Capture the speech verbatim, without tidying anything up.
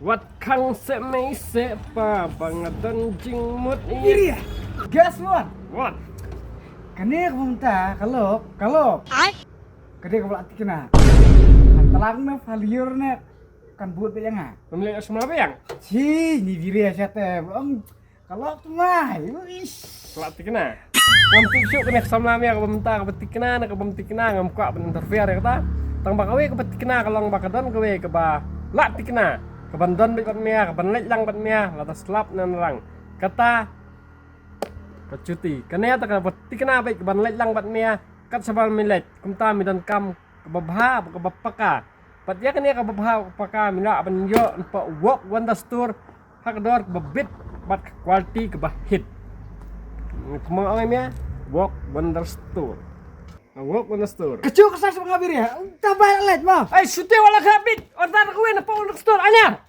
Wat khang se mei se pa ba nga don jingmut ïa. Iri. Guess what? What? Kane ka bynta ka lok, ka lok. Kane ka ba la tikna. Kan talang na failure ne kan bud ba ïa nga. Mem leh sma biang. Chi ni vire sha te. Ka lok tu mai. Uish. Ka la tikna. Ngam tip shuh kane ka samla mia ka bym ta ka ba tikna ne ka bym tikna, ngam kwah ban interfere ïa kata. Tang ba kawei ka ba tikna ka long ba ka don kawei ka ba la tikna. Ka ban don beit bad mia, ka ban leit lang bad mia, lada slap na rang. Kata ka chuti. Kane ta ka ba tikna beit ka ban leit lang bad mia. Kat sa ba mi leit. Kumta mi don kam ka ba bha, ka ba paka. Bad ïa kane ka ba bha, ka ba paka, mi lah ban ïoh na pa Wok Wonder Store. Ha ka dor ka ba bit bad ka quality ka ba hit. Kumba ong mia, Wok Wonder Store. Wok Wonder Store. Ka chu ka sa sa nga biri. Ta ba leit mo. Ai, shuti wala ka bit. Order ka wen na pa Wonder Store. Anya.